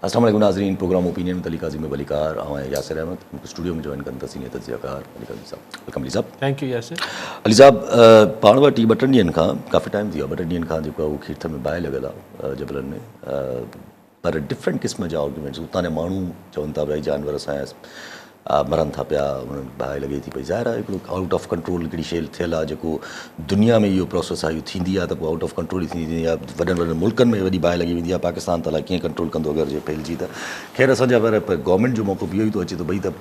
السلام عليڪم ناظرين programme opinion with Ali Qazi ۾ ڀليڪار آئون آهيان ياسر احمد مون کي اسٽوڊيو ۾ جوائن ڪن ٿا سينيئر تجزيه ڪار علي قاضي صاحب welcome Ali صاحب thank you Yasir Ali صاحب پاڻ وٽ ٻه ٽن ڏينهن کان ڪافي ٽائيم ٿي ويو ٻه ٽن ڏينهن کان جيڪو آهي اهو کيرٿر ۾ باهه لڳل آهي جبلن ۾ پر ڊفرنٽ قسم جا آرگيومينٽس اتان جا ماڻهو چون ٿا ڀائي جانور اسان جا مرن ٿا پيا انهن کي باهه لڳي ٿي پئي ظاهر آهي هڪڙو آئوٽ آف ڪنٽرول هڪڙي شيء ٿيل آهي جيڪو دنيا ۾ اهو پروسيس آهي اهو ٿيندي آهي ته پوء آئوٽ آف ڪنٽرول ئي ٿيندي آهي وڏن وڏن ملڪن ۾ وڏي باهه لڳي ويندي آهي پاڪستان ته الائي ڪيئن ڪنٽرول ڪندو اگر جي ڦهلجي ته خير اسان جا پر گورنمينٽ جو موقف اهو ئي ٿو اچي ته ڀئي ته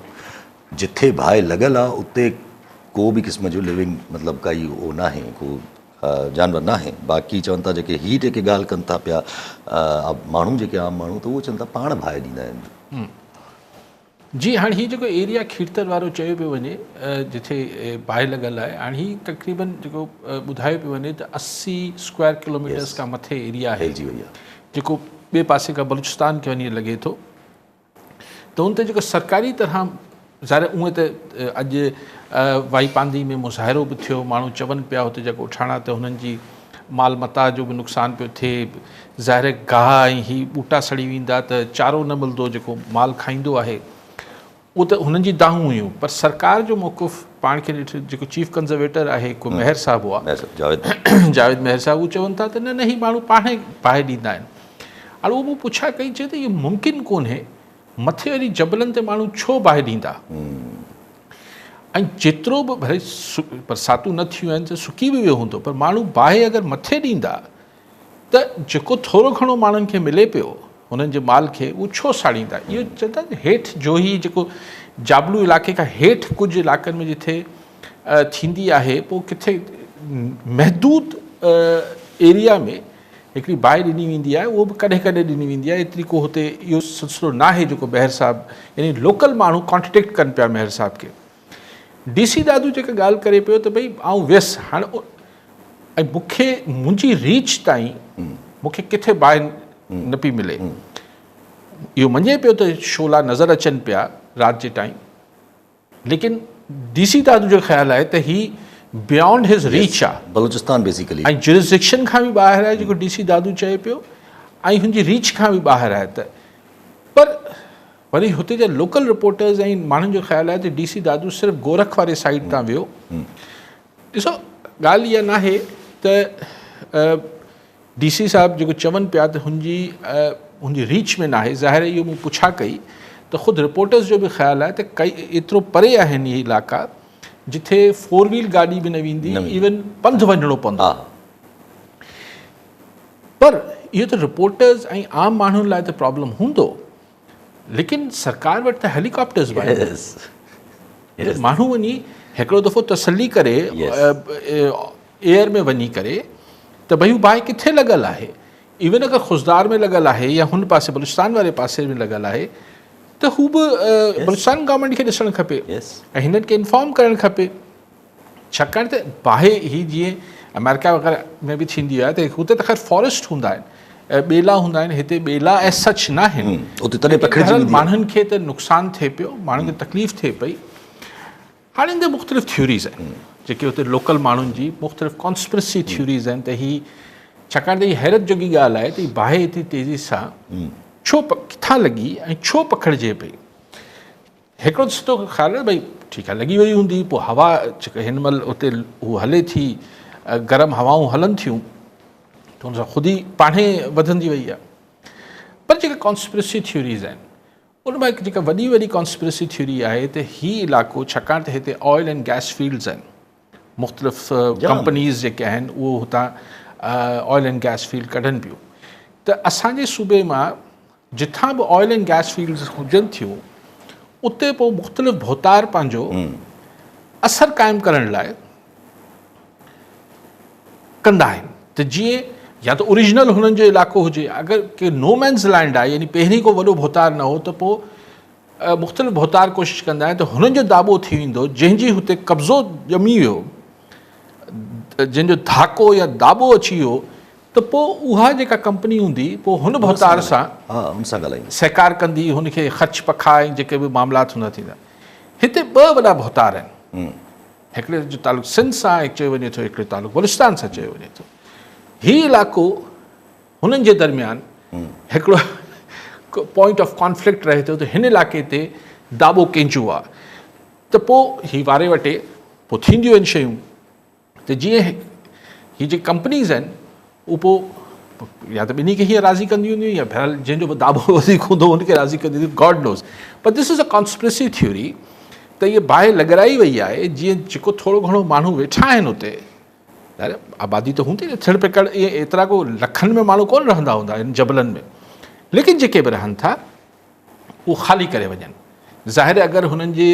جٿي باهه لڳل آهي اتي ڪو به قسم جو لوينگ مطلب ڪائي اهو ناهي ڪو جانور ناهي باقي چون ٿا جيڪي هي جيڪي ڳالهه ڪن ٿا پيا ماڻهو جيڪي عام ماڻهو ته اهو چون ٿا پاڻ باهه ڏيندا آهن. جي هاڻ هي جيڪو ايريا کيرٿر وارو چيو پيو وڃي جتي باهه لڳل آهي هاڻ هي تقريبن جيڪو ٻڌايو پيو وڃي ته 80 اسڪوائر ڪلوميٽرز کان مٿي ايريا آهي جيڪو ٻئي پاسي کان بلوچستان کي وڃي لڳي ٿو ته ان تي جيڪو سرڪاري طرح ظاهر اونئن ته اڄ وائي پانڌي ۾ مظاهرو به ٿيو ماڻهو چون پيا هتي جا ڳوٺاڻا ته هنن جي مال متاع جو به نقصان پيو ٿئي، ظاهر گاهه ۽ هي ٻوٽا سڙي ويندا ته چارو نه ملندو جيڪو مال کائيندو آهي، اهو ته هنن جي دانهون هيون پر سرڪار جو موقف پاڻ کي ڏٺ جيڪو چيف ڪنزرويٽر آهي ڪو مهر صاحب هئا جاويد مهر صاحب هو چون ٿا ته نه نه هي ماڻهو پاڻ ئي باهه ڏيندا آهن هاڻي اهو مون پڇا ڪئي چي ته اهو ممڪن ڪونهي مٿي وري جبلن تي ماڻهو ڇو باهه ڏيندا؟ ۽ جيترو به ڀلي برساتون نه ٿيون آهن ته سڪي به ويو هوندو پر ماڻهو باهه اگر مٿي ڏيندا ته جيڪو ٿورو گهڻو ماڻهن کي ملي پيو هنن جي مال کي اهو ڇو ساڙيندا؟ اهو چوندا آهن هيٺ جوهي جيڪو جابلو علائقي کان هيٺ ڪجهه علائقن ۾ جٿي ٿيندي آهي پوء ڪٿي محدود ايريا ۾ هڪڙي باهه ڏني ويندي آهي اهو به ڪڏهن ڪڏهن ڏني ويندي آهي ايتري ڪو هتي اهو سلسلو ناهي جيڪو مهر صاحب يعني لوڪل ماڻهو ڪانٽرڊڪٽ ڪن پيا مهر صاحب کي ڊي سي دادو جيڪا ڳالهه ڪري پيو ته ڀئي آئون ويس هاڻ ۽ مونکي منهنجي ريچ تائين مونکي ڪٿي باهه نه پئي ملي اهو مڃي پيو ته شعلا نظر اچن پيا رات جي ٽائيم ليڪن ڊي سي دادو جو خيال آهي ته هي بيانڊ his Reach آ بلوچستان بيسيڪلي ۽ جورسڊڪشن کان به ٻاهر آهي جيڪو ڊي سي دادو چئي پيو ۽ هن جي ريچ کان به ٻاهر آهي ته پر وري هتي جا لوڪل رپورٽرز ۽ ماڻهن جو خيال آهي ته ڊي سي دادو صرف گورک واري سائيڊ تان ويو ڏسو ڳالهه اها ناهي ته ڊي سي صاحب جيڪو چون پيا ته هن جي هن جي ريچ ۾ ناهي ظاهر اهو مون پڇا ڪئي ته خود رپورٽرز جو به خيال آهي ته ڪئي ايترو پري آهن اهي علائقا جٿي فور ويل گاڏي به نه ويندي ايون پنڌ وڃڻو پوندو پر اهو ته رپورٽرز ۽ عام ماڻهن لاء ته پرابلم هوندو ليڪن سرڪار وٽ ته هيليڪاپٽرز به آهن ماڻهو وڃي هڪڙو دفعو تسلي ڪري ايئر ۾ وڃي ڪري ته ڀئي هو باهه ڪٿي لڳل آهي ايون اگر خضدار ۾ لڳل آهي يا هن پاسي بلوچستان واري پاسي ۾ لڳل آهي ته هو به بلوچستان گورنمينٽ کي ڏسڻ کپي ۽ هنن کي انفارم ڪرڻ کپي ڇاڪاڻ ته باهه هي جيئن آمريڪا وغيره ۾ به ٿيندي آهي ته هتي ته خير فاريسٽ هوندا آهن ٻيلا هوندا آهن هتي ٻيلا ۽ سچ نه آهن اتي تڏهن پکڙجي ويندي ماڻهن کي ته نقصان ٿئي پيو ماڻهن کي تڪليف ٿئي پئي هاڻي ان تي مختلف ٿيوريز آهن جيڪي اتي لوڪل ماڻهن جي مختلف ڪانسپرسي ٿيوريز آهن ته هي ڇاڪاڻ ته هي حيرت جوڳي ڳالهه آهي ته هي باهه ايتري تيزي سان ڇو ڪٿان لڳي ۽ ڇو پکڙجي پئي هڪڙو ته سڌو خيال آهي ڀئي ٺيڪ آهي لڳي وئي هوندي پوء هوا هن مهل اتي هو هلي ٿي گرم هوائون هلن ٿيون ته ان سان خود ئي پاڻهي وڌندي وئي آهي پر جيڪا ڪانسپرسي ٿيوريز آهن ان مان هڪ جيڪا وڏي وڏي ڪانسپرسي ٿيوري آهي ته هي علائقو ڇاڪاڻ ته هتي آئل اينڊ گئس فيلڊز آهن مختلف ڪمپنيز جيڪي آهن اهو هتان آئل اينڊ گئس فيلڊ ڪڍن پيون ته اسان جي صوبي مان جتان به آئل اينڊ گئس فيلڊز هجن ٿيون اتي پوء مختلف ڀوتار پنهنجو اثر قائم ڪرڻ لاء ڪندا آهن ته جيئن يا ته اوريجنل هنن جو علائقو هجي اگر ڪي نو مينز لينڊ آهي يعني پهرين ڪو وڏو ڀوتار نه هو ته پوء مختلف ڀوتار ڪوشش ڪندا آهن ته هنن جو داٻو ٿي ويندو جنهن جي هتي قبضو ڄمي ويو جنهن جو ڌاڪو يا داٻو اچي ويو ته پوء اها جيڪا ڪمپني هوندي پوء هن ڀوتار سان سهڪار ڪندي هن کي خرچ پکا ۽ جيڪي به معاملات هوندا ٿيندا هتي ٻه وڏا ڀوتار آهن هڪڙي جو تعلق سنڌ سان چيو وڃي ٿو هڪڙي تعلق بلوچستان سان چيو وڃي ٿو هي علائقو هنن جي درميان هڪڙو پوائنٽ آف ڪانفلڪٽ رهي ٿو ته هن علائقي تي داٻو ڪنهن جو آهي ته پوء هي واري وٽي پوء ٿينديون آهن شيون ته جيئن هي جيڪي ڪمپنيز آهن اهو پوء يا ته ٻنهي کي هيئن راضي ڪنديون هونديون يا بهرحال جنهن جو به داٻو وڌيڪ هوندو ان کي راضي ڪنديون هونديون گاڊ نوز پر دس از ا ڪانسپرسي ٿيوري ته هيء باهه لڳرائي وئي آهي جيئن جيڪو ٿورو گهڻو ماڻهو ويٺا آهن اتي ظاهر آبادي ته هوندي نه ٿڙ پڪڙ ائين ايترا ڪو لکن ۾ ماڻهو ڪونه رهندا هوندا ان جبلن ۾ ليڪن جيڪي به رهن ٿا اهو خالي ڪري وڃن. ظاهر اگر هنن جي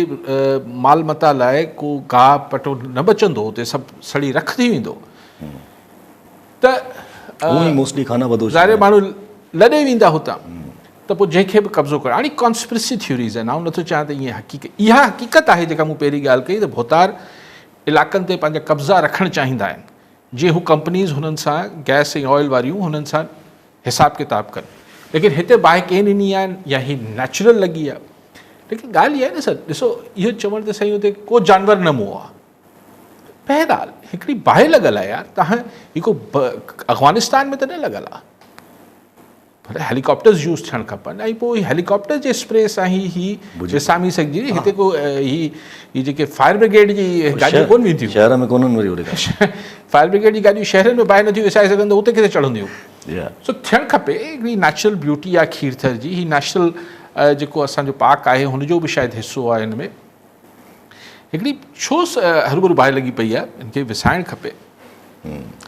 مال متاع لاء ڪو گاهه پٽو نه بچندو اتي سڀ سڙي رک ٿي ويندو ته ظاهر ماڻهو لڏي ويندا هتان ته پوء جنهن کي به قبضو ڪرڻ هاڻي ڪانسپرسي ٿيوريز آهن آئون نٿو چاهيان ته ائين حقيقت اها حقيقت آهي جيڪا مون پهرين ڳالهه ڪئي ته ڀوتار علائقن تي پنهنجا قبضا رکڻ چاهيندا آهن جيئن هو ڪمپنيز هنن سان گئس ۽ آئل واريون هنن سان حساب ڪتاب ڪن ليڪن هتي باهه ڪنهن ڏني آهي يا هي نيچرل لڳي آهي ليڪن ڳالهه اها آهي نه سر ڏسو اهو چوڻ ته سائين هتي ڪو جانور نه مئو آهي بهرحال هڪڙي باهه لڳل آهي يار تهان هي ڪو افغانستان ۾ ته نه لڳل آهي پر هيليڪاپٽرز يوز ٿيڻ کپن ۽ پوء هيليڪاپٽر جي اسپري سان ئي هي وسامي سگهجي هتي ڪو هي هي جيڪي فائر برگيڊ جي گاڏيون ڪون وينديون شهر ۾ ڪونهن وري اهڙي فائر برگيڊ جي گاڏيون شهرن ۾ باهه نٿيون وسائي سگهن ته اتي ڪٿي چڙهنديون سو ٿيڻ کپي هڪڙي نيچرل بيوٽي آهي کيرٿر جي هي نيشنل جيڪو اسان جو پارڪ آهي هن جو به شايد حصو آهي هن ۾ هڪڙي ڇو هروڀرو باهه لڳي پئي آهي هن کي وسائڻ کپي.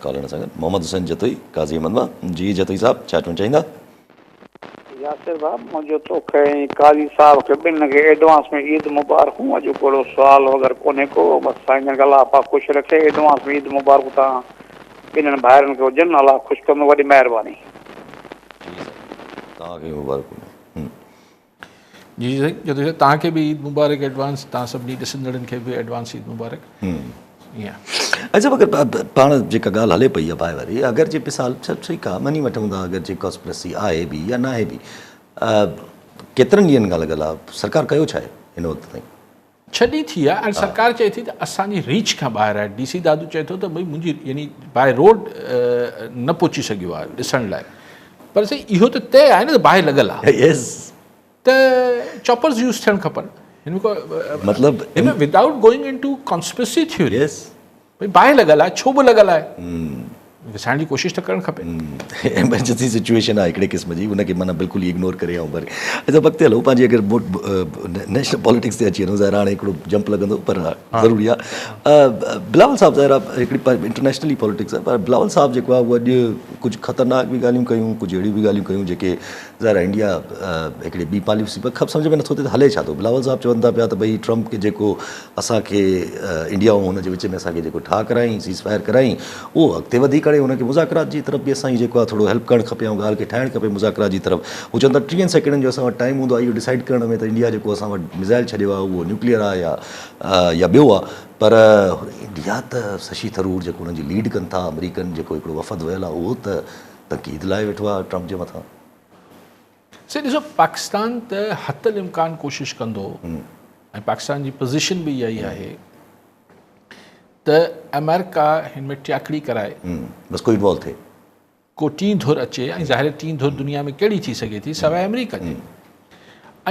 ڪالر سان گڏ محمد حسين جتوئي قاضي احمد مان جي جتوئي صاحب ڇا چوڻ چاهيندا. ياسر ڀاء منهنجو توکي ۽ قاضي صاحب کي ٻنهن کي ايڊوانس ۾ عيد مبارڪون اڄ ڪو اهڙو سوال وغيره ڪونهي ڪو بس سائين جن کي الله پاڪ خوش رکي ايڊوانس ۾ عيد مبارڪون توهان ٻنهن ڀائرن کي هجن الله خوش ڪندو وڏي مهرباني. جي سائين توهان کي به مبارڪون. جي جي سائين جتوئي صاحب توهان کي به عيد مبارڪ ايڊوانس توهان سڀني ڏسندڙن کي به ايڊوانس عيد مبارڪ. اچا مگر پاڻ جيڪا ڳالهه هلي پئي باهه واري اگر جي مثال سڀ ٺيڪ آ مڃي وٺون ٿا اگر جي ڪانسپرسي آهي به يا ناهي به ڪيترن ڏينهن کان لڳل آ سرڪار ڪيو ڇا آهي هن وقت تائين؟ ڇهه ڏينهن ٿي ويا ۽ سرڪار چئي ٿي ته اسان جي ريچ کان ٻاهر آهي ڊي سي دادو چئي ٿو ته ڀئي منهنجي يعني باء روڊ نه پهچي سگهيو آهي ڏسڻ لاء پر سائين اهو ته طئي آهي نه ته باهه لڳل آهي يس ته چاپرز يوز ٿيڻ کپن هن ۾ مطلب هن ۾ without going into conspiracy theory yes ڀئي باهه لڳل آهي ڇو به لڳل آهي وسائڻ جي ڪوشش ته ڪرڻ کپي. ايمرجنسي سچوئيشن آهي هڪڙي قسم جي ان کي معنيٰ بلڪل ئي اگنور ڪري ۽ وري اچا اڳتي هلون پنهنجي اگر نيشنل پاليٽڪس تي اچي وڃون ظاهر هاڻي هڪڙو جمپ لڳندو پر ضروري آهي بلاول صاحب ظاهر آهي هڪڙي انٽرنيشنلي پاليٽڪس آهي پر بلاول صاحب جيڪو آهي اهو اڄ ڪجهه خطرناڪ به ڳالهيون ڪيون ڪجهه اهڙيون به ڳالهيون ڪيون جيڪي ظاهر آهي انڊيا هڪڙي ٻي پاليسي پر خب سمجهه ۾ نٿو اچي ته هلي ڇا ٿو بلاول صاحب چون ٿا پيا ته ڀئي ٽرمپ کي جيڪو اسان کي انڊيا ۽ هن جي وچ ۾ اسان کي جيڪو ٺاهه ڪرائين سيز فائر ڪرائين اهو اڳتي وڌي ڪري هن کي مذاڪرات جي طرف به اسان جي جيڪو آهي ٿورو هيلپ ڪرڻ کپي ۽ ڳالهه کي ٺاهڻ کپي مذاڪرات جي طرف هو چون ٿا ٽيهن سيڪنڊن جو اسان وٽ ٽائيم هوندو آهي اهو ڊسائيڊ ڪرڻ ۾ ته انڊيا جيڪو اسان وٽ ميزائل ڇڏيو آهي اهو نيوڪليئر آهي يا يا ٻيو آهي پر انڊيا ته ششي ٿرور جيڪو انهن جي ليڊ ڪن ٿا آمريڪن جيڪو هڪڙو وفد ويل آهي اهو ته تنقيد لاء ويٺو آهي ٽرمپ جي مٿان. سائين ڏسو پاڪستان ته حت الامڪان ڪوشش ڪندو ۽ پاڪستان جي پوزيشن به اها ئي آهي ته آمريڪا هن ۾ ٽياڪڙي ڪرائي بس ڪو انوالو ٿئي ڪو ٽين ڌر اچي ۽ ظاهر ٽين ڌر دنيا ۾ ڪهڙي ٿي سگهي ٿي سواء آمريڪا جي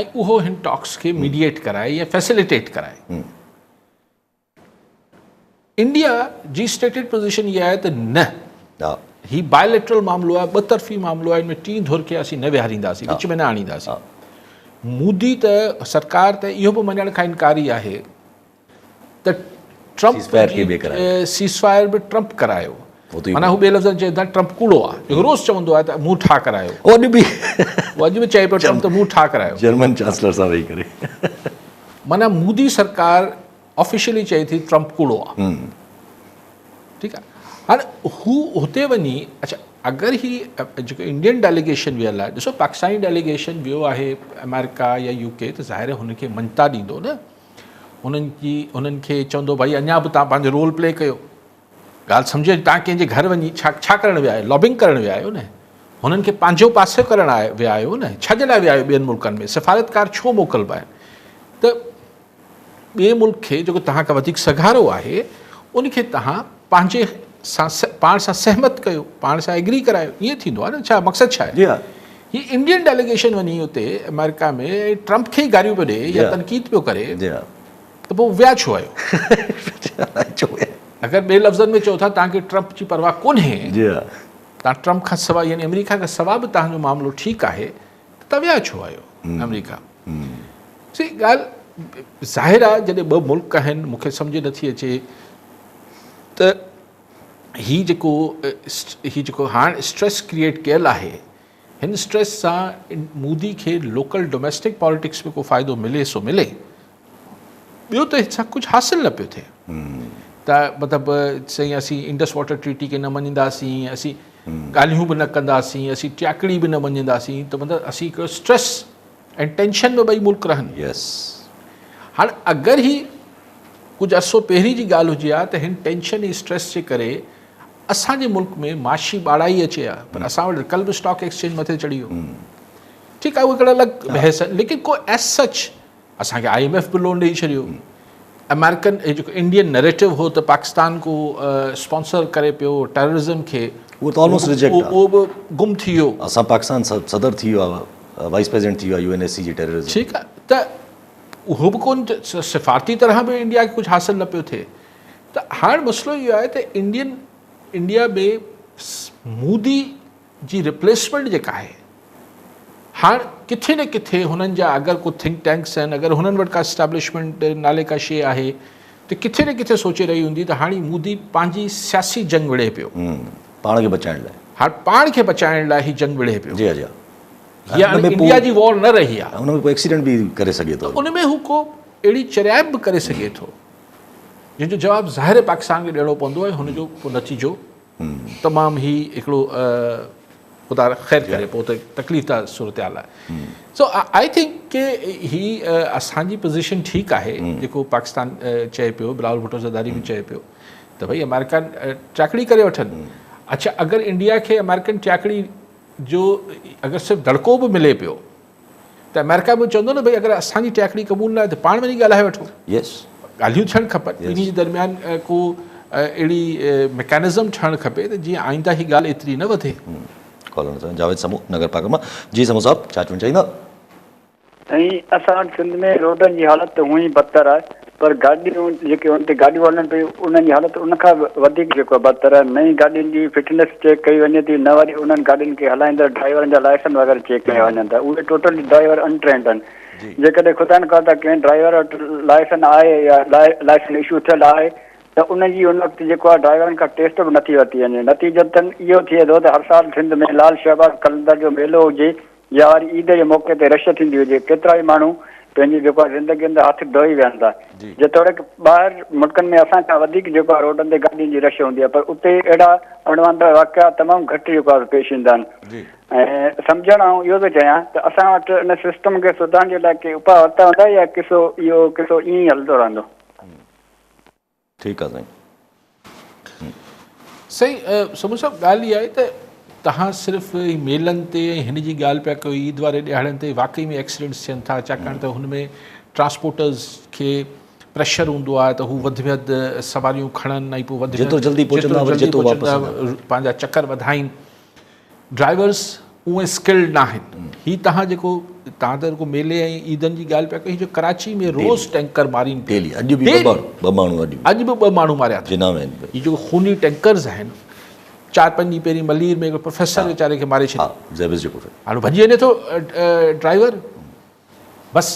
۽ اهو هن ٽاڪس کي ميڊيئيٽ ڪرائي يا فيسليٽيٽ ڪرائي انڊيا جي اسٽيٽيڊ پوزيشن اها آهي ته نه هي بائليٽرل معاملو آهي ٻه طرفي معاملو آهي ان ۾ ٽين ڌر کي اسين نه ويهارينداسين وچ ۾ نه آڻينداسين مودي ته سرڪار ته اهو به مڃڻ کان انڪاري آهي ته ٽرمپ سيز فائر به ٽرمپ ڪرايو معنيٰ هو ٻئي لفظن چئي ٿا ٽرمپ ڪوڙو آهي جيڪو روز چوندو آهي ته مون ٺاهه ڪرايو اڄ به اڄ به چئي پيو ٽرمپ ته مون ٺاهه ڪرايو جرمن چانسلر سان ويهي ڪري معنيٰ مودي سرڪار آفيشلي چئي ٿي ٽرمپ ڪوڙو آ ٺيڪ آ هاڻي هو هتي وڃي اڇا اگر هي جيڪو انڊين ڊيليگيشن ويل آهي ڏسو پاڪستاني ڊيليگيشن ويو آهي آمريڪا يا يو ڪي ته ظاهر هن کي مڃتا ڏيندو نه انهن جي انهن کي چوندو ڀائي اڃا به تان پنهنجو رول پلي ڪيو ڳالهه سمجهي تان ڪنهن جي گهر وڃي ڇا ڇا ڪرڻ ويا آهيو لابنگ ڪرڻ ويا آهيو نه هنن کي پنهنجو پاسو ڪرڻ ويا آهيو نه ڇا جي لاء ويا آهيو ٻين ملڪن ۾ سفارتڪار ڇو موڪلبا آهن ته ٻئي ملڪ کي جيڪو توهان کان وڌيڪ سگهارو آهي ان کي توهان پنهنجي سان پاڻ سان سهمت ڪيو پاڻ سان ايگري ڪرايو ائين ٿيندو آهي نه ڇا مقصد ڇا آهي جي ها. هي هي انڊين ڊيليگيشن وڃي اتي آمريڪا ۾ ٽرمپ کي ئي گاريون پيو ڏي يا تنقيد پيو ڪري ته پوء ويا ڇو آهيو؟ اگر ٻئي لفظن ۾ چئو ٿا توهان کي ٽرمپ جي پرواهه ڪونهي، توهان ٽرمپ کان سواء يعني آمريڪا کان سواء به توهان جو معاملو ٺيڪ آهي ته توهان ويا ڇو آهيو آمريڪا؟ سي ڳالهه ظاهر آهي جڏهن ٻه ملڪ آهن مون کي سمجهه نٿي اچي ته هي جيڪو هي جيڪو هاڻ اسٽريس ڪريئيٽ ڪيل آهي هن اسٽريس سان مودي کي لوڪل ڊوميسٽڪ پاليٽڪس ۾ ڪو فائدو ملي سو ملي ٻيو ته هن سان ڪجهه حاصل نه پيو ٿئي ته مطلب سائين اسين انڊس واٽر ٽريٽي کي نه مڃينداسين اسين ڳالهيون به نه ڪنداسين اسين ٽياڪڙي به نه مڃينداسين ته مطلب اسين هڪڙو اسٽريس ۽ ٽينشن ۾ ٻئي ملڪ رهن يس هاڻ اگر هي ڪجهه عرصو پهرين جي ڳالهه هجي ها ته هن ٽينشن ۽ اسٽريس جي ڪري اسان جي ملڪ ۾ معاشي ٻاڙائي اچي ها پر اسان وٽ ڪل به اسٽاڪ ايڪسچينج مٿي چڙهي ويو ٺيڪ آهي اهو هڪڙو الڳ بحث آهي ليڪن ڪو ايز سچ اسان کي I M F به لون ڏئي ڇڏيو آمريڪن هي جيڪو انڊين نيريٽو هو ته پاڪستان ڪو اسپانسر ڪري پيو ٽيررزم کي اهو ته آلموسٽ ريجيڪٽ آهي اهو به گم ٿي ويو اسان پاڪستان صدر ٿي ويو آهي وائيس پريزيڊنٽ ٿي ويو آهي يو اين ايس سي جي ٽيررزم ٺيڪ آهي ته اهو به ڪون سفارتي طرح به انڊيا کي ڪجهه حاصل نه پيو ٿئي ته هاڻ مسئلو اهو آهي ته انڊين انڊيا ۾ مودي جي ريپليسمينٽ جيڪا آهي هاڻ ڪٿي نه ڪٿي هنن جا اگر ڪو ٿنڪ ٽينڪس آهن اگر هنن وٽ ڪا اسٽيبلشمينٽ نالي ڪا شيء آهي ته ڪٿي نه ڪٿي سوچي رهي هوندي ته هاڻي مودي پنهنجي سياسي جنگ وڙهي پيو. پاڻ کي بچائڻ لاء. هاڻ پاڻ کي بچائڻ لاء هي جنگ وڙهي پيو. جي جي. هي هاڻي انڊيا جي وار نه رهي آهي. ان ۾ ڪو ايڪسيڊنٽ به ڪري سگهي ٿو. ان ۾ هو ڪو اهڙي چريائپ به ڪري سگهي ٿو جنهن جو جواب ظاهر پاڪستان کي ڏيڻو پوندو ۽ هن جو پوء نتيجو تمام هي هڪڙو خدا خير ڪري پوء ته تڪليف ده صورتحال آهي سو I think ڪي هي اسان جي پوزيشن ٺيڪ آهي جيڪو پاڪستان چئي پيو بلاول ڀٽو زرداري به چئي پيو ته ڀئي امريڪن ٽياڪڙي ڪري وٺن اڇا اگر انڊيا کي امريڪن ٽياڪڙي جو اگر صرف دڙڪو به ملي پيو ته آمريڪا به چوندو نه ڀئي اگر اسان جي ٽياڪڙي قبول نه آهي ته پاڻ وڃي ڳالهائي وٺو. Yes. ڳالهيون ٿيڻ کپن ٻنهي جي درميان ڪو اهڙي ميڪانزم ٺهڻ کپي ته جيئن آئنده هي ڳالهه ايتري نه وڌي. ڪالر سان جاويد سمو نگر پارڪر مان جي سمو صاحب ڇا چوڻ چاهيندا. سائين اسان وٽ سنڌ ۾ روڊن جي حالت ته هونئن ئي بدتر آهي پر گاڏيون جيڪي ان تي گاڏيون هلن پيون انهن جي حالت ان کان به وڌيڪ جيڪو آهي بدتر آهي نه ئي گاڏين جي فٽنيس چيڪ ڪئي وڃي ٿي نه وري انهن گاڏين کي هلائيندڙ ڊرائيورن جا لائسن وغيره چيڪ ڪيا وڃن ٿا اهي ٽوٽلي ڊرائيور ان ٽرينڊ آهن جيڪڏهن خدا نخواسته ڪنهن ڊرائيور وٽ لائسن آهي يا لائسن اشو ٿيل آهي ته ان جي ان وقت جيڪو آهي ڊرائيورن کان ٽيسٽ به نٿي ورتي وڃي نتيجتن اهو ٿئي ٿو ته هر سال سنڌ ۾ لال شهباز قلندر جو ميلو هجي يا وري عيد جي موقعي تي رش ٿيندي هجي، ڪيترائي ماڻهو پنهنجي جيڪو آهي زندگين تان هٿ ڌوئي ويهن ٿا. جيتوڻيڪ ٻاهر ملڪن ۾ اسان کان وڌيڪ جيڪو آهي روڊن تي گاڏين جي رش هوندي آهي پر اتي اهڙا اڻوڻندڙ واقعا تمام گهٽ جيڪو آهي پيش ايندا آهن ۽ سمجهڻ آئون اهو ٿو چاهيان ته اسان وٽ ان سسٽم کي سڌارڻ جي لاء ڪي اپاء ورتا ويندا يا قصو اهو قصو ائين ئي هلندو رهندو. ٺيڪ آ سائين. سائين سمون صاحب ڳالهه اها آهي ته توهان صرف ميلن تي ۽ هن جي ڳالهه پيا ڪيو عيد واري ڏهاڙن تي واقعي ۾ ايڪسيڊنٽس ٿين ٿا ڇاڪاڻ ته هن ۾ ٽرانسپورٽرز کي پريشر هوندو آهي ته هو وڌ ۾ وڌ سواريون کڻن ۽ پوء وڌ جيترو جلدي پهچندا جيترو واپس پنهنجا چڪر وڌائين ڊرائيورز اونئن اسڪلڊ ناهن هي تهان جيڪو تهان ته رڳو ميلي ۽ عيدن جي ڳالهه پيا ڪيو هي جو ڪراچي ۾ روز ٽينڪر مارين پيا ڊيلي اڄ به ٻه ماڻهو اڄ اڄ به ٻه ماڻهو ماريا اٿن جناح ۾ هي جيڪو خوني ٽينڪرز آهن چار پنج ڏينهن پهرين ملير ۾ هڪڙو پروفيسر ويچاري کي ماري ڇڏيو زيبس جو پروفيسر هاڻي ڀڄي وڃي ٿو ڊرائيور بس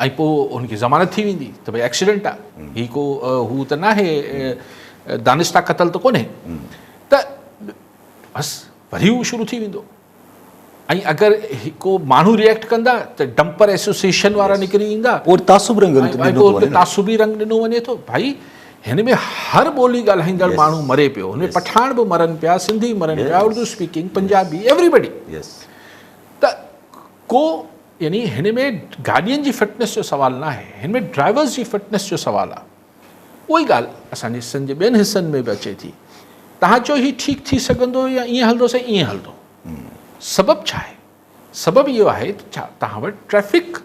۽ پوء هن کي ضمانت ٿي ويندي ته ڀئي ايڪسيڊنٽ آ هي ڪو هو ته ناهي دانستا قتل ته ڪونهي ته بس وري هو شروع ٿي ويندو ۽ اگر ڪو ماڻهو ريئيڪٽ ڪندا ته ڊمپر ايسوسيئيشن وارا نڪري ايندا پوء تعصب رنگ ڏنو ٿو وڃي تعصبي رنگ ڏنو وڃي ٿو ڀائي هن ۾ هر ٻولي ڳالهائيندڙ ماڻهو مري پيو هن ۾ پٺاڻ به مرن پيا سنڌي مرن پيا اردو اسپيڪنگ پنجابي ايوري بڊي ته ڪو يعني هن ۾ گاڏين جي فٽنس جو سوال نه آهي هن ۾ ڊرائيورز جي فٽنس جو سوال آهي اها ئي ڳالهه اسان جي سنڌ جي ٻين حصن ۾ به اچي ٿي. توهان چئو هي ٺيڪ ٿي سگهندو يا ائين هلندو سائين ائين هلندو. سبب ڇا آهي؟ سبب اهو آهي ته ڇا توهان وٽ ٽريفڪ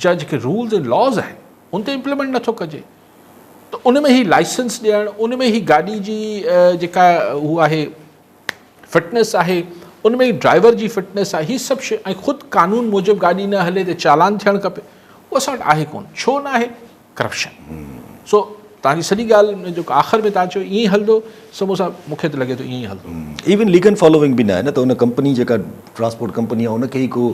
جا جيڪي رولز ۽ لاز آهن ان تي امپليمينٽ نٿو ڪجي ته ان ۾ هي لائسنس ڏيڻ ان ۾ هي گاڏي جي جيڪا هو آهي فٽنس آهي ان ۾ ڊرائيور جي فٽنيس آهي، هي سڀ شيون ۽ خود قانون موجب گاڏي نه هلي ته چالان ٿيڻ کپي، اهو اسان وٽ آهي ڪونه. ڇو نه آهي؟ ڪرپشن. سو توهان جي سڄي ڳالهه ۾ جيڪو آخر ۾ توهان چيو ائين ئي هلندو، سمو صاحب مون کي ته لڳي ٿو ائين ئي هلندو. ايون ليگل فالوونگ به ناهي نه ته ان ڪمپني جيڪا ٽرانسپورٽ ڪمپني آهي ان کي ئي ڪو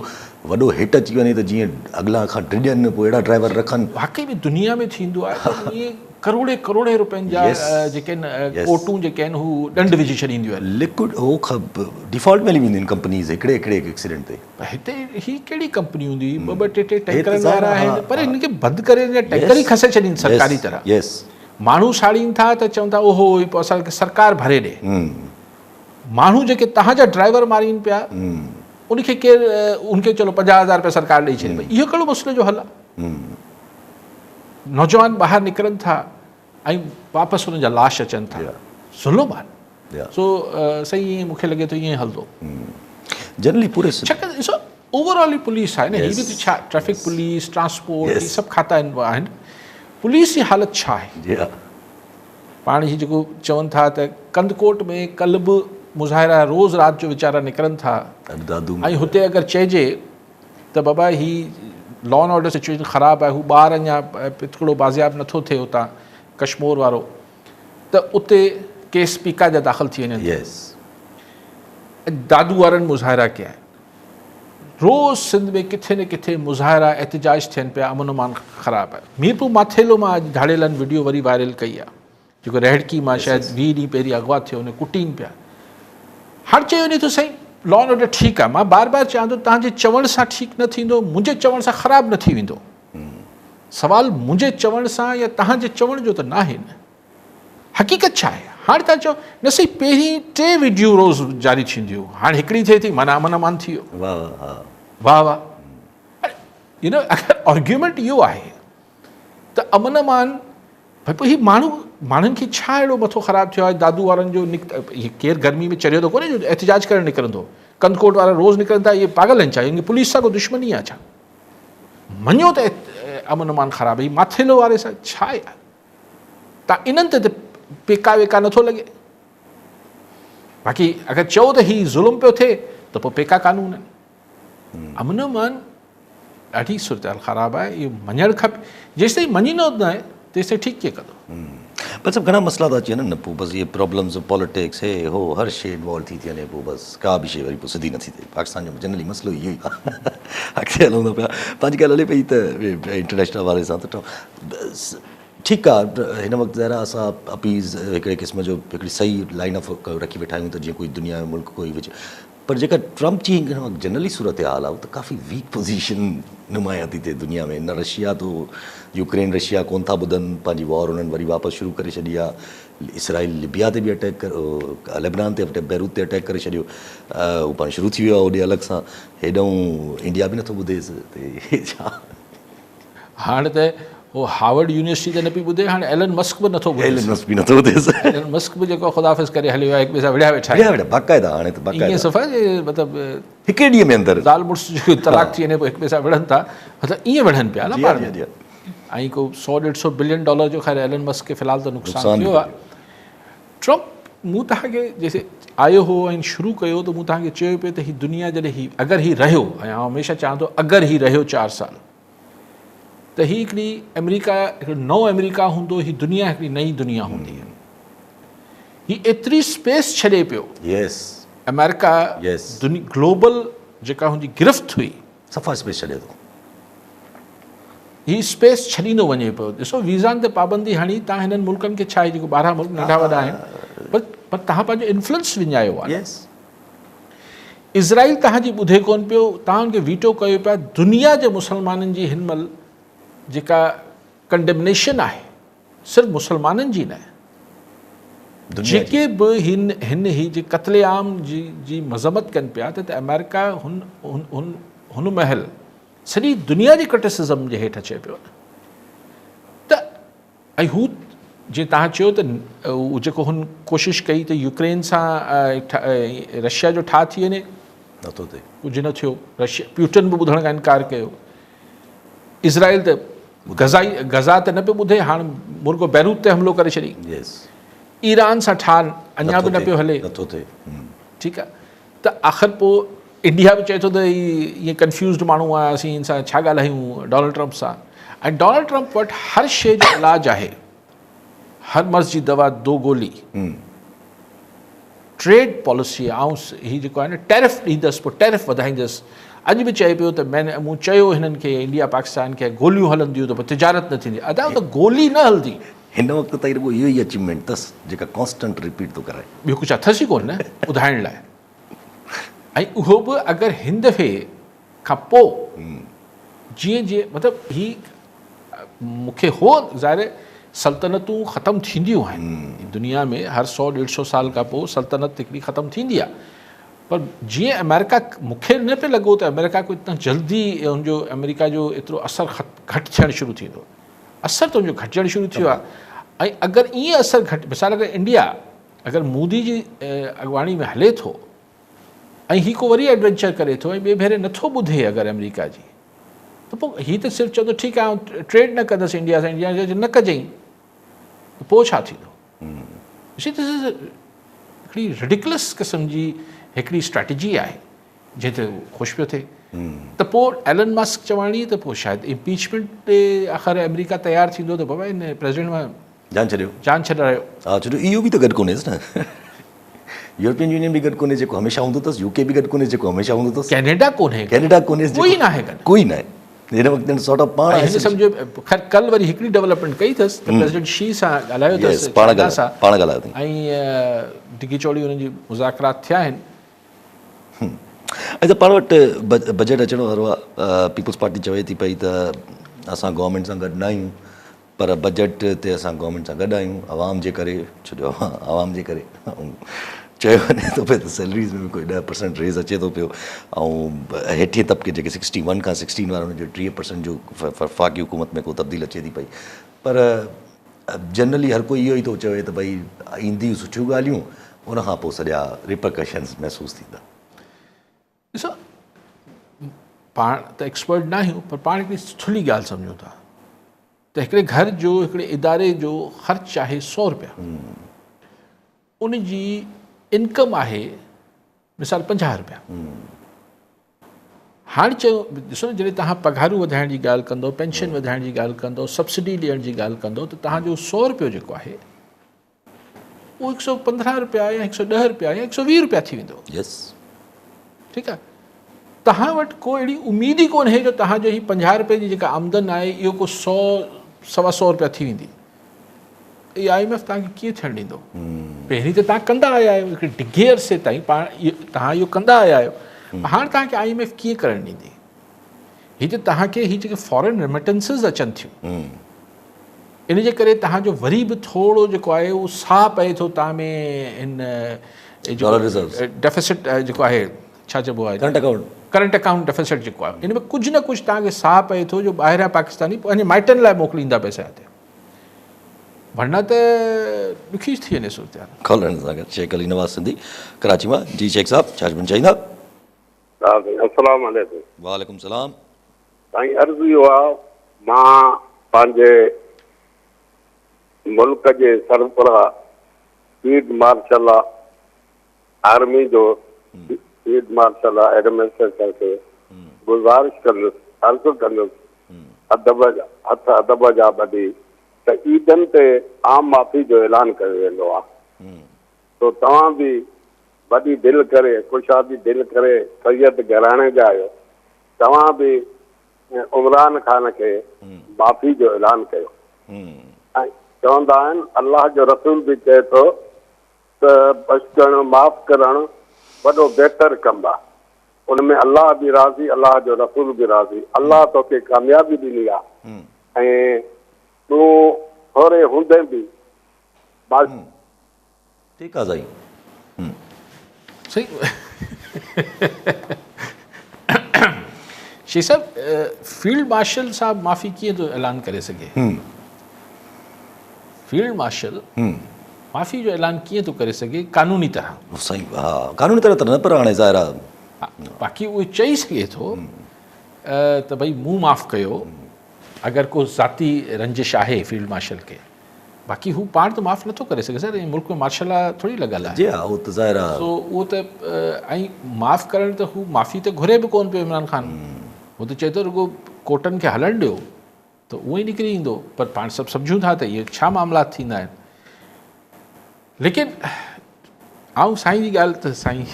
وڏو هٽ اچي وڃي ته جيئن اڳلا کان ڊڄن پوء اهڙا ڊرائيور رکن. واقعي ۾ دنيا ۾ ٿيندو آهي ته ائين ڪروڙين ڪروڙين روپين جا جيڪي آهن ڪورٽون جيڪي آهن هو ڏنڊ وجهي ڇڏينديون آهن. لڪوڊ هو ڊيفالٽ ۾ هلي وينديون آهن ڪمپنيز هڪڙي هڪڙي ايڪسيڊنٽ تي. پر هتي هي ڪهڙي ڪمپني هوندي ٻه ٻه ٽي ٽي ٽينڪرن وارا آهن پر هن کي بند ڪري يا ٽينڪر ئي کسي ڇڏين سرڪاري طرح. ماڻهو ساڙين ٿا ته چون ٿا اوهو هي پوء اسان کي سرڪار ڀري ڏي. ماڻهو جيڪي توهان جا ڊرائيور مارين پيا ان کي ڪير ان کي چلو 50000 روپيا سرڪار ڏئي ڇڏي. اهو ڪهڙو مسئلي جو حل آهي؟ نوجوان ٻاهر نڪرن ٿا ۽ واپس انهن جا لاش اچن ٿا. ظلم آهي. سو سائين ائين مون کي لڳي ٿو ائين هلندو. جنرلي پوري ڇاڪاڻ ته ڏسو اوور آل هي پوليس آهي نه هي به ته ڇا ٽريفڪ پوليس ٽرانسپورٽ هي سڀ کاتا آهن پوليس جي حالت ڇا آهي؟ پاڻ هي جيڪو چون ٿا ته ڪنڌڪوٽ ۾ ڪلهه به مظاهرا روز رات جو ويچارا نڪرن ٿا ۽ هتي اگر چئجي ته بابا هي لا اينڊ آرڊر سچويشن خراب آهي هو ٻار اڃا پتڪڙو بازياب نٿو ٿئي اتان ڪشمور وارو ته اتي ڪيس پيڪا جا داخل ٿي وڃن ٿا. دادو وارن مظاهرا ڪيا آهن. روز سنڌ ۾ ڪٿي نه ڪٿي مظاهرا احتجاج ٿين پيا امن امان خراب آهي. ميرپور ماٿيلو مان اڄ ڌاڙيلن وڊيو وري وائرل ڪئي آهي جيڪو رهڙڪي مان شايد 20 ڏينهن پهرين اغوا ٿيو ان ڪٽين پيا. هاڻ چيو وڃي ٿو سائين لا اينڊ آرڊر ٺيڪ آهي مان بار بار چوان ٿو توهان جي چوڻ سان ٺيڪ نه ٿيندو منهنجي چوڻ سان خراب نه ٿي ويندو. سوال منهنجي چوڻ سان يا توهان جي چوڻ جو ته ناهي نه. حقيقت ڇا آهي؟ هاڻي توهان چئو نه سهي پهرين ٽي وڊيو روز جاري ٿينديون هاڻي هڪڙي ٿئي ٿي معنيٰ امن امان ٿي ويو. واه واه ها. واه واه. يو نو اگر آرگيومينٽ اهو آهي ته امن امان ڀئي پوء هي ماڻهو ماڻهن کي ڇا اهڙو مٿو خراب ٿيو آهي دادو وارن جو هي ڪير گرمي ۾ چريو ته ڪونهي جو احتجاج ڪرڻ نڪرندو ڪنڌڪوٽ وارا روز نڪرن ٿا اهي پاڳل آهن ڇا هن کي پوليس سان ڪو دشمني آهي ڇا مڃيو ته امن امان خراب هي ماٿيلو واري سان ڇا آهي تان انهن تي ته پيڪا ويڪا نٿو لڳي باقي اگر چئو ته هي ظلم پيو ٿئي ته پوء پيڪا قانون آهن امن امان ڏاڍي صورتحال خراب آهي اهو مڃڻ کپي جيستائين مڃيندو نه آهي تيستائين ٺيڪ ڪيئن ڪندو. پر سڀ گهڻا مسئلا ٿا اچي وڃن نه پوء بس اهي پرابلمز پاليٽڪس هي هو هر شي انوالو ٿي ٿي وڃي پوء بس ڪا به شي وري پوء سڌي نٿي ٿئي پاڪستان جو جنرلي مسئلو اهو ئي آهي اڳتي هلون ٿا پيا پنهنجي ڳالهه هلي پئي ته انٽرنيشنل حوالي سان ته ٺيڪ آهي هن وقت ظاهر آهي اسان اپيز هڪڙي قسم جو هڪڙي صحيح لائن آف رکي ويٺا آهيون ته جيئن ڪوئي دنيا جو ملڪ ڪوئي وچ پر جيڪا ٽرمپ جي هن وقت جنرلي صورتحال آهي اها ته ڪافي ويڪ پوزيشن نمايان ٿي ٿئي دنيا ۾ نه رشيا ٿو يوڪرين رشيا ڪون ٿا ٻڌن پنهنجي وار انهن وري واپس شروع ڪري ڇڏي آهي اسرائيل لبيا تي به اٽيڪ لبنان تي بيروت تي اٽيڪ ڪري ڇڏيو هو پاڻ شروع ٿي ويو آهي هوڏي الڳ سان هيڏانهن انڊيا به نٿو ٻڌيس ته ڇا هاڻ ته هو هاورڊ يونيورسٽي ته نه پئي ٻڌي هاڻ ايلن مسڪ به نٿو ٻڌي. ايلن مسڪ به نٿو ٻڌيس. ايلن مسڪ به جيڪو خدا حافظ ڪري هليو ويو آهي هڪ ٻئي سان وڙهيا ويٺا آهن. وڙهيا ويٺا باقاعده هاڻي ته باقاعده. ائين صفا جي مطلب هڪڙي ڏينهن ۾ اندر. زال مڙس جو طلاق ٿي وڃي پوء هڪ ٻئي سان وڙهن ٿا مطلب ائين وڙهن پيا نه پاڻ ۾. ۽ ڪو سو ڏيڍ سو بلين ڊالر جو خير ايلن مسڪ کي في الحال ته نقصان ٿيو آهي. ٽرمپ مون توهان کي جيسين آيو هو ۽ شروع ڪيو ته مون توهان کي چيو پئي ته هي دنيا جڏهن هي اگر هي رهيو ۽ آئون هميشه چوان ٿو اگر هي رهيو چار سال ته هي هڪڙي آمريڪا هڪڙو نئون آمريڪا هوندو هي دنيا هڪڙي نئين دنيا هوندي هي ايتري اسپيس ڇڏي پيو يس آمريڪا يس گلوبل جيڪا هن جي گرفت هئي صفا اسپيس ڇڏي ٿو هي اسپيس ڇڏيندو وڃي پيو ڏسو ويزان تي پابندي هڻي تان هنن ملڪن کي ڇا آهي جيڪو 12 ملڪ ننڍا وڏا آهن پر پر تهان پنهنجو انفلوئنس وڃايو آهي يس اسرائيل تهان جي ٻڌي ڪون پيو تهان ان کي ويٽو ڪيو پيا دنيا جي مسلمانن جي هن مهل جيڪا ڪنڊمنيشن آهي صرف مسلمانن جي نه جيڪي به هن هن هي جي قتل عام جي جي مذمت ڪن پيا ته آمريڪا هن هن هن مهل سڄي دنيا جي ڪرٽيسزم جي هيٺ اچي پيو نه ته ۽ هو جيئن توهان چيو ته جيڪو هن ڪوشش ڪئي ته يوڪرين سان رشيا جو ٺاهه ٿي وڃي نٿو ٿئي ڪجهه نه ٿيو رشيا پيوٽن به ٻڌڻ کان انڪار ڪيو اسرائيل ته غزا غزا ته نه پيو ٻڌي هاڻ مرڳو بيروت تي حملو ڪري ڇڏي يس ايران سان ٺاهه اڃا به نه پيو هلي نٿو ٿئي ٺيڪ آهي ته ته آخر پوء انڊيا به چئي ٿو ته هي ائين ڪنفيوزڊ ماڻهو آهي اسين ان سان ڇا ڳالهايون ڊونلڊ ٽرمپ سان ۽ ڊونلڊ ٽرمپ وٽ هر شيء جو علاج آهي هر مرض جي دوا دو گولي ٽريڊ پاليسي آئون هي جيڪو آهي نه ٽيرف ڏيندس پوء ٽيرف وڌائيندس اڄ به چئي پيو ته مين مون چيو هنن کي انڊيا پاڪستان کي گوليون هلنديون ته پوء تجارت نه ٿيندي ادا ته گولي نه هلندي هن وقت تائين رڳو اهو ئي اچيومينٽ اٿس جيڪا ڪانسٽنٽ رپيٽ ٿو ڪرائي. ٻيو ڪجهه اٿس ئي ڪونه نه ٻڌائڻ لاء ۽ اهو به اگر هن دفعي کان پوء جيئن جيئن مطلب هي مون کي هو ظاهر آهي سلطنتون ختم ٿينديون آهن دنيا ۾ هر سو ڏيڍ سو سال کان پوء سلطنت هڪڙي ختم ٿيندي آهي پر جيئن آمريڪا مون کي نه پيو لڳو ته آمريڪا ڪو اتنا جلدي ان جو آمريڪا جو ايترو اثر گهٽ ٿيڻ شروع ٿيندو اثر ته ان جو گهٽجڻ شروع ٿيو آهي ۽ اگر ائين اثر گهٽ مثال اگر انڊيا اگر مودي جي اڳواڻي ۾ هلي ٿو ۽ هي ڪو وري ايڊوينچر ڪري ٿو ۽ ٻئي ڀيري نٿو ٻڌي اگر آمريڪا جي ته پوء هي ته صرف چوندو ٺيڪ آهي آئون ٽريڊ نه ڪندس انڊيا سان انڊيا چئي نه ڪجئين ته پوء ڇا ٿيندو هڪڙي رڊيڪلس قسم جي هڪڙي اسٽريٽجي آهي جنهن تي هو خوش پيو ٿئي ته پوء ايلن مسڪ چواڻي ته پوء شايد امپيچمينٽ تي آخر آمريڪا تيار ٿيندو ته بابا ان پريزيڊنٽ مان جان ڇڏيو جان ڇڏايو. ها ڇو جو اي يو به ته گڏ ڪونهيس نه يورپين يونين به گڏ ڪونهي جيڪو هميشه هوندو اٿس يو ڪي به گڏ ڪونهي جيڪو هميشه هوندو اٿس ڪينيڊا ڪونهي ڪينيڊا ڪونهيس ڪوئي ناهي گڏ ڪوئي ناهي هن وقت هن سارٽ آف پاڻ هن سمجهو خير ڪل وري هڪڙي ڊولپمينٽ ڪئي اٿس ته پريزيڊنٽ شي سان ڳالهايو اٿس پاڻ ڳالهايو پاڻ ڳالهايو اٿئي ۽ ڊگهي چوڙي انهن جي مذاڪرات ٿيا آهن. اچا پاڻ وٽ بجيٽ اچڻ وارو آ پيپلز پارٽي چوي ٿي پئي ته اسان گورنمينٽ سان گڏ نه آهيون پر بجيٽ تي اسان گورنمينٽ سان گڏ آهيون عوام جي ڪري ڇو جو عوام جي ڪري چيو وڃي ٿو پيو ته سيلريز ۾ به ڪوئي 10% ريز اچي ٿو پيو ۽ هيٺين طبقي جيڪي 61 کان 16 وارا انهن جو 30% جو وفاقي حڪومت ۾ ڪو تبديل اچي ٿي پئي پر جنرلي هر ڪوئي اهو ئي ٿو چوي ته ڀئي اينديون سٺيون ڳالهيون ان کان پوء سڄا ريپرڪشنز محسوس ٿيندا. ڏسو پاڻ ته ايڪسپرٽ نه آهيون پر پاڻ هڪڙي ٿلهي ڳالهه سمجهون ٿا ته هڪڙي گهر جو هڪڙي اداري جو خرچ آهي سو روپيا ان جي انڪم آهي مثال 50 روپيا هاڻ چيو ڏسو نه جڏهن توهان پگهارون وڌائڻ جي ڳالهه ڪندو پينشن وڌائڻ جي ڳالهه ڪندو سبسڊي ڏيڻ جي ڳالهه ڪندو ته توهان جو سو روپيو جيڪو آهي اهو 115 روپيا يا 110 روپيا يا 120 روپيا ٿي ويندو. يس ٺيڪ آهي توهان وٽ ڪو اهڙي اميد ئي ڪونهي جو توهان جو هي 50 روپئي جي جيڪا آمدن آهي اهو ڪو سو سوا سو روپيا ٿي ويندي. اي I M F توهان کي ڪيئن ٿيڻ ڏيندو؟ پهرين ته توهان ڪندا آيا آهيو هڪڙي ڊگهي عرصي تائين پاڻ توهان اهو ڪندا آيا آهيو هاڻ توهان کي I M F ڪيئن ڪرڻ ڏيندي؟ هي ته توهان کي هي جيڪي فارن ريميٽنسز اچن ٿيون ان جي ڪري توهان جو وري به ٿورو جيڪو آهي اهو ساهه پئي ٿو توهان ۾ ان ڊيفيسٽ جيڪو آهي ڇا چئبو آهي current account current account deficit جيڪو آهي ان ۾ ڪجهه نه ڪجهه توهان کي ساهه پئي ٿو جو ٻاهريان پاڪستاني پنهنجي مائٽن لاء موڪليندا پئسا هتي ورنه ته ڏکي ٿي وڃي صورتحال. کولڻ سان گڏ شيخ علي نواز سنڌي ڪراچي مان جي شيخ صاحب ڇا چوڻ چاهيندا. ها سائين السلام عليڪم. وعليڪم السلام. سائين عرض اهو آ مان پنهنجي ملڪ جي سربراهه فيلڊ مارشل آرمي جو فيلڊ مارشل ايڊمنسٽريشن کي گذارش ڪندس عرض ڪندس ادب هٿ ادب جا ٻڌي ته عيدن تي عام معافي جو اعلان ڪيو ويندو آ سو توهان به وڏي دل ڪري ڪشادي دل ڪري سيد گهراڻي جا آهيو توهان به عمران خان کي معافي جو اعلان ڪيو ۽ چوندا آهن الله جو رسول به چئي ٿو ته بخشڻ، معاف ڪرڻ، وڏو بهتر ڪم آ. ان ۾ الله به راضي الله جو رسول به راضي. الله توکي ڪاميابي ڏني آ ۽ تون ٿوري هوندين به ماش. ٺيڪ آ سائين. سائين شيخ صاحب فيلڊ مارشل صاحب معافي ڪيئن ٿو اعلان ڪري سگهي؟ فيلڊ مارشل معافي جو اعلان ڪيئن ٿو ڪري سگهي قانوني طرح؟ سائين ها قانوني طرح ته نه پر هاڻي ظاهر آ. باقي اهو چئي سگهي ٿو ته ڀئي مون معاف ڪيو اگر ڪو ذاتي رنجش آهي فيلڊ مارشل کي باقي هو پاڻ ته معاف نٿو ڪري سگهي سر ۽ ملڪ ۾ مارشل لا ٿوري لڳل آهي. جي ها اهو ته ظاهر آهي. سو اهو ته ۽ معاف ڪرڻ ته هو معافي ته گهري به ڪونه پيو عمران خان هو ته چئي ٿو رڳو ڪورٽن کي هلڻ ڏيو ته اهو ئي نڪري ايندو پر پاڻ سڀ سمجهون ٿا ته اهي ڇا معاملات ٿيندا آهن ليڪن آئون سائين جي ڳالهه ته سائين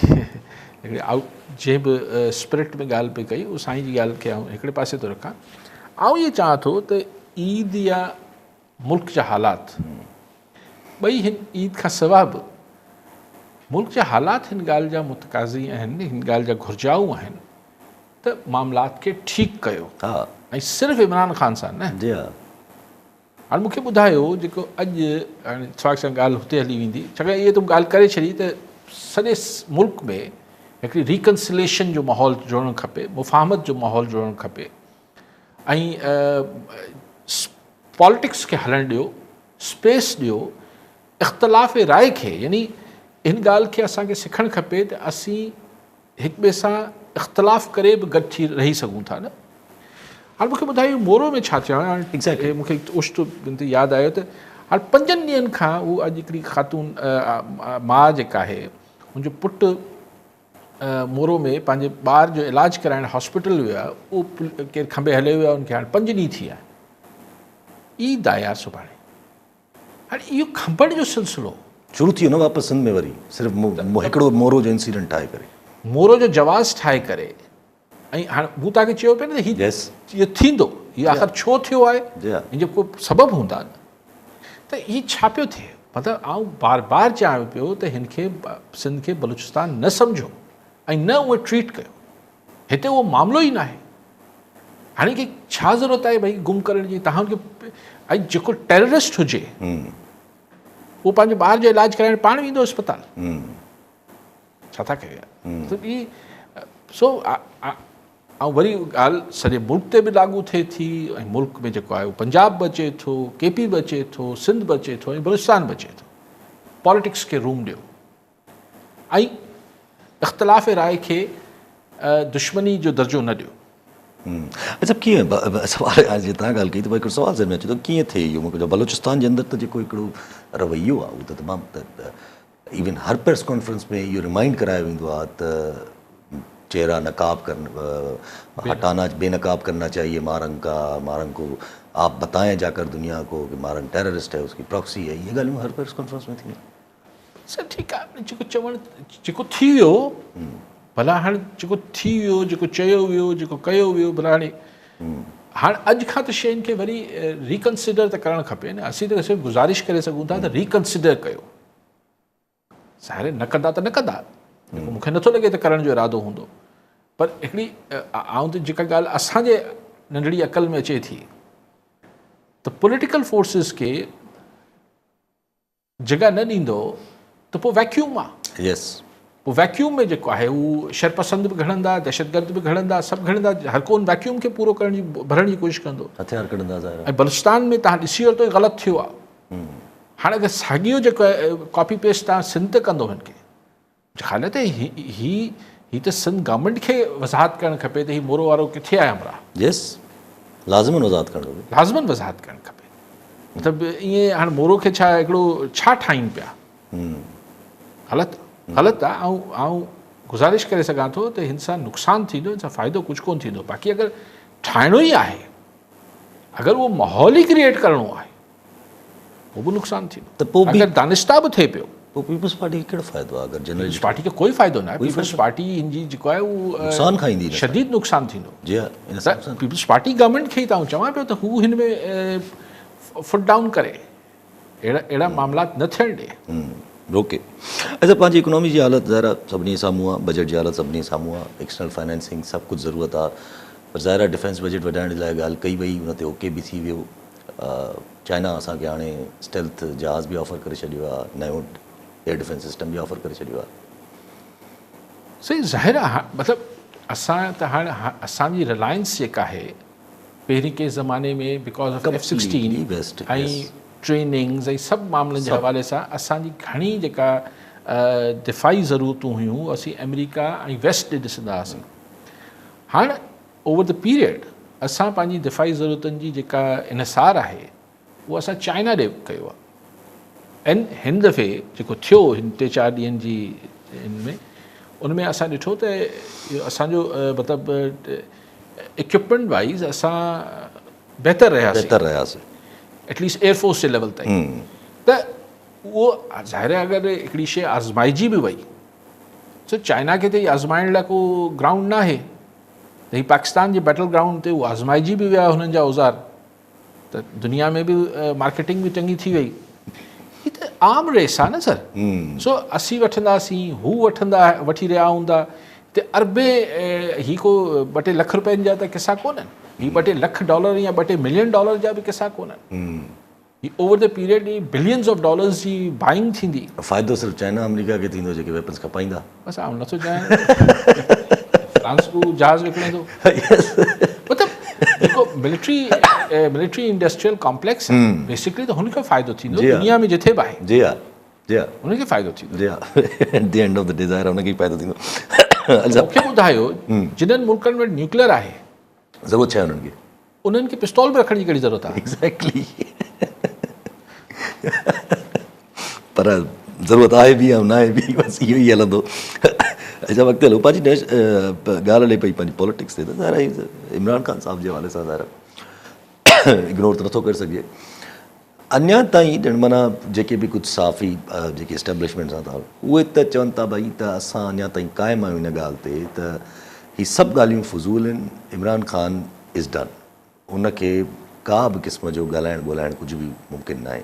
هڪڙي آئوٽ جنهن به اسپرٽ ۾ ڳالهه پئي ڪئي اهو سائين جي ڳالهه کي آئون هڪڙي پاسي ٿو رکان آئون اهو چاهان ٿو ته عيد يا ملڪ جا حالات ٻئي هن عيد کان سواء به ملڪ جا حالات هن ڳالهه جا متقاضي آهن هن ڳالهه جا گهرجائو آهن ته معاملات کي ٺيڪ ڪيو ۽ صرف عمران خان سان نه. جي ها. هاڻي مون کي ٻڌايو جيڪو اڄ هاڻي اتفاق سان ڳالهه هتي هلي ويندي ڇاڪاڻ اهي ته ڳالهه ڪري ڇڏي ته سڄي ملڪ ۾ هڪڙي ريڪنسليشن جو ماحول جوڙڻ کپي مفاهمت جو ماحول جوڙڻ کپي ۽ پالٽڪس کي هلڻ ڏيو اسپيس ڏيو اختلاف راء کي يعني هن ڳالهه کي اسان کي سکڻ کپي ته اسين هڪ ٻئي سان اختلاف ڪري به گڏ ٿي رهي سگهون ٿا نه. هاڻي مونکي ٻڌايو مورو ۾ ڇا ٿيو آهي هاڻي مونکي اوچتو ياد آيو ته هاڻي پنجن ڏينهن کان هو اڄ هڪڙي خاتون ماء جيڪا آهي ان جو پٽ مورو ۾ پنهنجي ٻار جو علاج ڪرائڻ هاسپيٽل ويو آهي اهو ڪير کنڀي هليو ويو آهي ان کي هاڻي پنج ڏينهن ٿي ويا آهن عيد آهي يار سڀاڻي هاڻي اهو کنڀڻ جو سلسلو. شروع ٿي ويو نه واپس سنڌ ۾ وري صرف هڪڙو مورو جو انسيڊنٽ ٺاهي ڪري. مورو جو جواز ٺاهي ڪري ۽ هاڻي مون توهان کي چيو پئي نه ته هي اهو ٿيندو هي آخر ڇو ٿيو آهي ان جو ڪو سبب هوندا نه ته هي ڇا پيو ٿئي مطلب آئون بار بار چيان پيو ته هن کي سنڌ کي بلوچستان نه سمجهو ۽ نه اهي ٽريٽ ڪيو هتي اهو معاملو ئي ناهي. هاڻي کي ڇا ضرورت آهي ڀئي گم ڪرڻ جي تهان کي ۽ جيڪو ٽيررسٽ هجي اهو پنهنجي ٻار جو علاج ڪرائڻ پاڻ ويندو اسپتال ڇا ٿا ڪيو يار مطلب هي سو ۽ وري ڳالهه سڄي ملڪ تي به لاڳو ٿئي ٿي ۽ ملڪ ۾ جيڪو آهي پنجاب به اچي ٿو ڪي پي به اچي ٿو سنڌ به اچي ٿو ۽ بلوچستان به اچي ٿو پاليٽڪس کي روم ڏيو ۽ اختلاف راء کي دشمني جو درجو نه ڏيو. اڇا ڪيئن سوال جي تان ڳالهه ڪئي ته هڪڙو سوال ذهن ۾ اچي ٿو ڪيئن ٿئي اهو مون بلوچستان جي اندر ته جيڪو هڪڙو رويو آهي اهو ته تمام ايون هر پريس ڪانفرنس ۾ اهو ريمائنڊ ڪرايو ويندو آهي ته چهرا نقاب ڪر هٽانا بي نقاب ڪرنا چاهيي مارنگ کا مارنگ کو آپ بتائين جا ڪر دنيا کو ڪي مارنگ ٽيررسٽ هي اس ڪي پراڪسي هي اهي ڳالهيون هر پريس ڪانفرنس ۾ ٿينديون سر ٺيڪ آ جيڪو چوڻ جيڪو ٿي ويو ڀلا هاڻي جيڪو ٿي ويو جيڪو چيو ويو جيڪو ڪيو ويو ڀلا هاڻي هاڻي اڄ کان ته شين کي وري ريڪنسيڊر ته ڪرڻ کپي نه اسين ته صرف گذارش ڪري سگهون ٿا ته ريڪنسيڊر ڪيو ظاهر نه ڪندا ته نه ڪندا مون کي نٿو لڳي ته ڪرڻ جو ارادو هوندو پر هڪڙي آئون ته جيڪا ڳالهه اسان جي ننڍڙي عقل ۾ اچي ٿي ته پوليٽيڪل فورسز کي جڳهه نه ڏيندو ته پوء ويڪيوم آ. يس. پوء ويڪيوم ۾ جيڪو آهي هو شرپسند به گهڙندا، دهشتگرد به گهڙندا، سڀ گهڙندا، هر ڪو ان ويڪيوم کي پورو ڪرڻ جي ڀرڻ جي ڪوشش ڪندو. هٿيار ڪڍندا ظاهر آ. ۽ بلوچستان ۾ توهان ڏسي ورتو غلط ٿيو آ. هاڻي اگر ساڳيو جيڪو ڪاپي پيسٽ توهان سنڌ تي ڪندو هن کي خيال آهي ته هي هي ته سنڌ گورنمينٽ کي وضاحت ڪرڻ کپي ته هي مورو وارو ڪٿي آهي همراهه. يس لازمن وضاحت ڪرڻ کپي. لازمن وضاحت ڪرڻ کپي مطلب ائين هاڻ مورو کي ڇا هڪڙو ڇا ٺاهين پيا غلط غلط آ آئون آئون گذارش ڪري سگهان ٿو ته هن سان نقصان ٿيندو هن سان فائدو ڪجهه ڪون ٿيندو باقي اگر ٺاهڻو ئي آهي اگر اهو ماحول ئي ڪريئيٽ ڪرڻو آهي پوء به نقصان ٿيندو ته پوء اگر دانسته به ٿئي پيو پوء پيپلز پارٽي کي ڪهڙو فائدو آهي اگر جنرل پيپلز پارٽي کي ڪوئي فائدو نه آهي پيپلز پارٽي هن جي جيڪو آهي اهو نقصان کائيندي شديد نقصان ٿيندو جي ها ان سان نقصان پيپلز پارٽي گورنمينٽ کي ئي ته آئون چوان پيو ته هو هن ۾ فٽ ڊائون ڪري اهڙا اهڙا معاملات نه ٿيڻ ڏي روڪي اچھا پنهنجي اڪنامي جي حالت ظاهر آهي سڀني سامهون آهي بجيٽ جي حالت سڀني سامهون آهي ايڪسٽرنل فائنانسنگ سڀ ڪجهه ضرورت آهي پر ظاهر آهي ڊفينس بجيٽ وڌائڻ جي لاء ڳالهه ڪئي وئي ان تي اوڪي به ٿي ويو چائنا اسان کي هاڻي اسٽيلٿ جهاز به آفر ڪري ڇڏيو آهي، نيو ايئر ڊفينس سسٽم به آفر ڪري ڇڏيو آهي. سائين ظاهر آهي مطلب اسان ته هاڻ اسان جي رلائنس جيڪا آهي پهرين ڪنهن زماني ۾ because of F 16 ۽ trainings ۽ سڀ معاملن جي حوالي سان اسان جي گهڻي جيڪا دفاعي ضرورتون هيون اسين آمريڪا ۽ ويسٽ ڏي ڏسندا هئاسين هاڻ اوور the period اسان پنهنجي دفاعي ضرورتن جي جيڪا انحصار آهي اهو اسان چائنا ڏي ڪيو آهي. ۽ هن دفعي جيڪو ٿيو هن ٽي چار ڏينهن جي هن ۾ ان ۾ اسان ڏٺو ته اسان جو مطلب اڪوپمينٽ وائز اسان بهتر رهياسين بهتر رهياسين ايٽ ليسٽ ايئر فورس جي ليول تائين ته اهو ظاهر آهي اگر هڪڙي شيء آزمائجي به وئي سو چائنا کي ته هي آزمائڻ لاء ڪو گرائونڊ نه آهي ته هي پاڪستان جي بيٽل گرائونڊ تي اهو آزمائجي به ويا هنن جا اوزار ته دنيا ۾ به مارڪيٽنگ به چڱي ٿي وئي. هي ته عام ريس آهي نه سر. سو اسين وٺنداسين، هو وٺندا وٺي رهيا هوندا. هتي اربين هي ڪو ٻه ٽي لک روپين جا ته قصا ڪونهن. هي ٻه ٽي لک ڊالر يا ٻه ٽي ملين ڊالر جا به قصا ڪونهن. هي over the period billions of dollars جي بائنگ ٿيندي. فائدو صرف چائنا آمريڪا کي ٿيندو جيڪي ويپنز کپائيندا. بس آئون نٿو چاهيان فرانس به جهاز وڪڻي ٿو. مطلب جيڪو military military industrial complex basically ته هن کي فائدو ٿيندو دنيا ۾ جٿي به آهي. جي ها جي ها هن کي فائدو ٿيندو. جي ها eight the end of the D ظاهر هن کي ئي فائدو ٿيندو. مون کي ٻڌايو جنھن ملڪن وٽ نيوڪليئر آهي ضرورت ڇا آهي انهن کي؟ انهن کي پستول به رکڻ جي ڪهڙي ضرورت آهي؟ ايگزيڪٽلي پر ضرورت آهي به يا ناهي به بس اهو ئي هلندو. اچا وقت هلو پنهنجي ڳالهه هلي پئي پنهنجي پاليٽڪس تي ته ظاهر آهي عمران خان صاحب جي حوالي سان ظاهر اگنور ته نٿو ڪري سگهجي. اڃا تائين ڄڻ معنيٰ جيڪي به ڪجهه صحافي جيڪي اسٽيبلشمينٽ سان تعلق اهي ته چون ٿا ڀائي ته اسان اڃا تائين قائم آهيون ان ڳالهه تي ته هي سڀ ڳالهيون فضول آهن عمران خان از ڊن ان کي ڪا به قسم جو ڳالهائڻ ٻولهائڻ ڪجهه به ممڪن ناهي.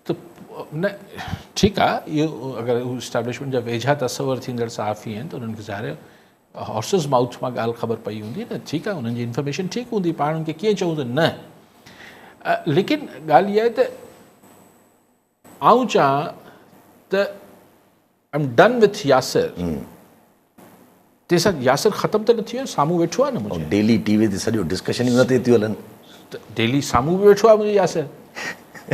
ته نه ٺيڪ آهي اهو اگر هو اسٽيبلشمينٽ جا ويجها تصور ٿيندڙ صحافي آهن ته انهن کي ظاهر هارسز مائوٿ مان ڳالهه خبر پئي هوندي نه ٺيڪ آهي انهن جي انفارميشن ٺيڪ هوندي پاڻ ان کي ڪيئن چئون ته نه ليڪن ڳالهه اها آهي ته آئون چاهان ته ايم ڊن وٿ ياسر تيسان ياسر ختم ته نه ٿي ويو سامهون ويٺو آهي نه منهنجي ڊيلي ٽي وي تي سڄو ڊسڪشن ئي ان تي ٿيون هلن ته ڊيلي سامهون به ويٺو آهي منهنجي ياسر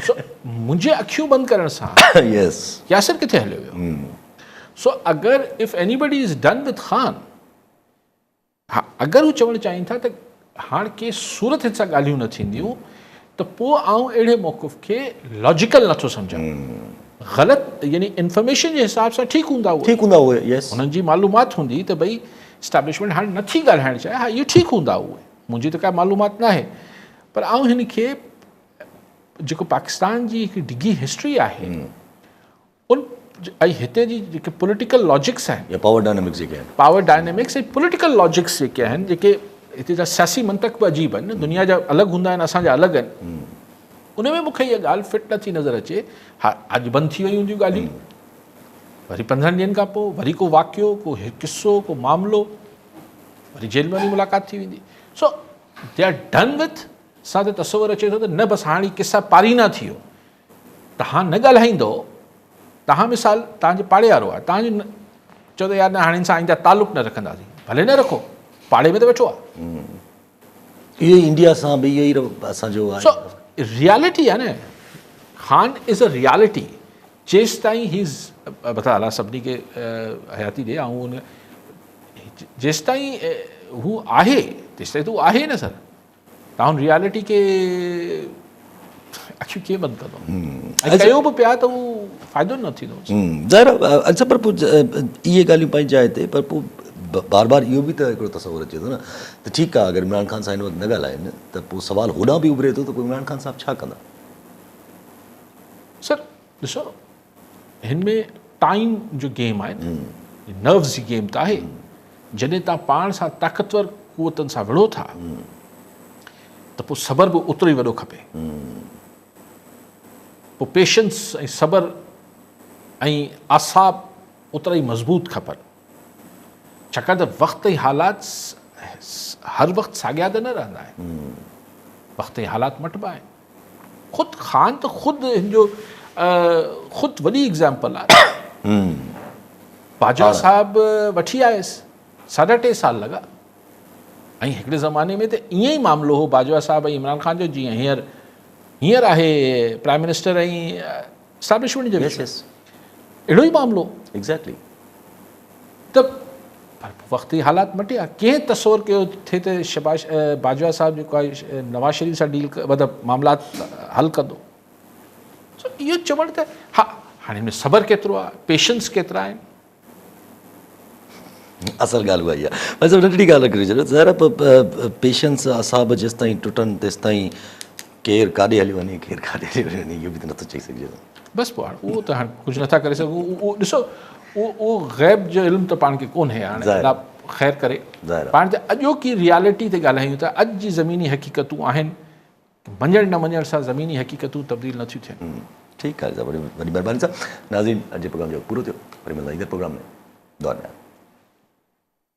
سو منهنجي اکيون بند ڪرڻ سان يس ياسر ڪٿي هليو ويو سو اگر if anybody is done with Khan ها اگر هو چوڻ چاهين ٿا ته هاڻ ڪي صورت هن سان ڳالهيون نه ٿينديون ته پوء آئون اهڙي موقف کي لاجيڪل نٿو سمجهان غلط يعني انفارميشن جي حساب سان ٺيڪ هوندا اهي ٺيڪ هوندا اهي يس انهن جي معلومات هوندي ته ڀئي اسٽيبلشمينٽ هاڻ نٿي ڳالهائڻ چاهي ها اهو ٺيڪ هوندا اهي منهنجي ته ڪا معلومات ناهي پر آئون هن کي جيڪو پاڪستان جي هڪ ڊگهي هسٽري آهي ان ۽ هتي جي جيڪي پوليٽيڪل لاجڪس آهن يا پاور ڊائنامڪس جيڪي آهن پاور ڊائنامڪس ۽ پوليٽيڪل لاجڪس جيڪي آهن جيڪي هتي جا سياسي منطق به عجيب آهن نه دنيا جا الڳ هوندا آهن اسان جا الڳ آهن ان ۾ مونکي اها ڳالهه فٽ نٿي نظر اچي ها اڄ بند ٿي ويون هونديون ڳالهيون وري 15 ڏينهن کان پوء وري ڪو واقعو ڪو قصو ڪو معاملو وري جيل ۾ وڃي ملاقات ٿي ويندي سو they are done with سان ته تصور اچي ٿو ته نه بس هاڻي قصا پارينا ٿي ويو تهان نه ڳالهائيندؤ، تهان مثال تهان جي پاڙي وارو آهي، تهان جو چئو ته يار نه هاڻي هن سان آئنده تعلق نه رکنداسين، ڀلي نه رکو، پاڙي ۾ ته ويٺو آهي. اهو ئي انڊيا سان به اهو ئي اسان جو آهي. سو ريالٽي آهي نه، خان از ا ريالٽي، جيستائين هي مطلب الله سڀني کي حياتي ڏي، آئون ان جيستائين هو آهي تيستائين ته هو آهي نه سر. تان ريالٽي کي اکيون ڪيئن بند ڪندو ۽ ڪيو به پيا ته اهو فائدو نه ٿيندو. ظاهر آهي اڇا پر پوء اهي ڳالهيون پنهنجي جاء تي پر پوء بار بار اهو به ته هڪڙو تصور اچي ٿو نه ته ٺيڪ آهي اگر عمران خان صاحب هن وقت نه ڳالهائن ته پوء سوال هوڏانهن به اڀري ٿو ته پوء عمران خان صاحب ڇا ڪندا؟ سر ڏسو هن ۾ ٽائيم جو گيم آهي نه نروز جي گيم ته آهي جڏهن تان پاڻ سان طاقتور قوتن سان وڙهو ٿا ته پوء صبر به اوترو ئي وڏو کپي پوء پيشنس ۽ صبر ۽ اعصاب اوترا ئي مضبوط کپن ڇاڪاڻ ته وقت ۽ حالات هر وقت ساڳيا ته نه رهندا آهن وقت ۽ حالات مٽبا آهن خود خان ته خود هن جو خود وڏي ايگزامپل آهي. باجوا صاحب وٺي آيس ساڍا ٽي سال لڳا ۽ هڪڙي زماني ۾ ته ائين ئي معاملو هو باجوا صاحب ۽ عمران خان جو جيئن هينئر هينئر آهي پرائم منسٽر ۽ اسٽيبلشمينٽ جي وچ ۾ اهڙو ئي معاملو ايگزيڪٽلي ته پر وقت جي حالات مٽيا ڪنهن تصور ڪيو ٿي ته شهباز باجوا صاحب جيڪو آهي نواز شريف سان ڊيل مطلب معاملات حل ڪندو. سو اهو چوڻ ته ها هاڻي هن ۾ صبر ڪيترو آهي، پيشنس ڪيترا آهن. اصل ڳالهه اها ئي آهي. ڀائي صاحب ننڍڙي ڳالهه ڪري ڇڏيو ظاهر آهي پيشنس اعصاب جيستائين ٽٽن تيستائين ڪير ڪاڏي هليو وڃي ڪير ڪاڏي هليو وڃي اهو به ته نٿو چئي سگهجي نه. بس پوء هاڻي اهو ته هاڻي ڪجهه نٿا ڪري سگهون اهو ڏسو اهو اهو غيب جو علم ته پاڻ کي ڪونهي هاڻي الله خير ڪري پاڻ ته اڄوڪي ريالٽي تي ڳالهايون ٿا اڄ جي زميني حقيقتون آهن مڃڻ نه مڃڻ سان زميني حقيقتون تبديل نه ٿيون ٿين. ٺيڪ آهي صاحب وڏي مهرباني صاحب ناظرين اڄ جي پروگرام جو وقت پورو ٿيو وري ملندا ايندڙ پروگرام ۾ دعا ۾ ياد.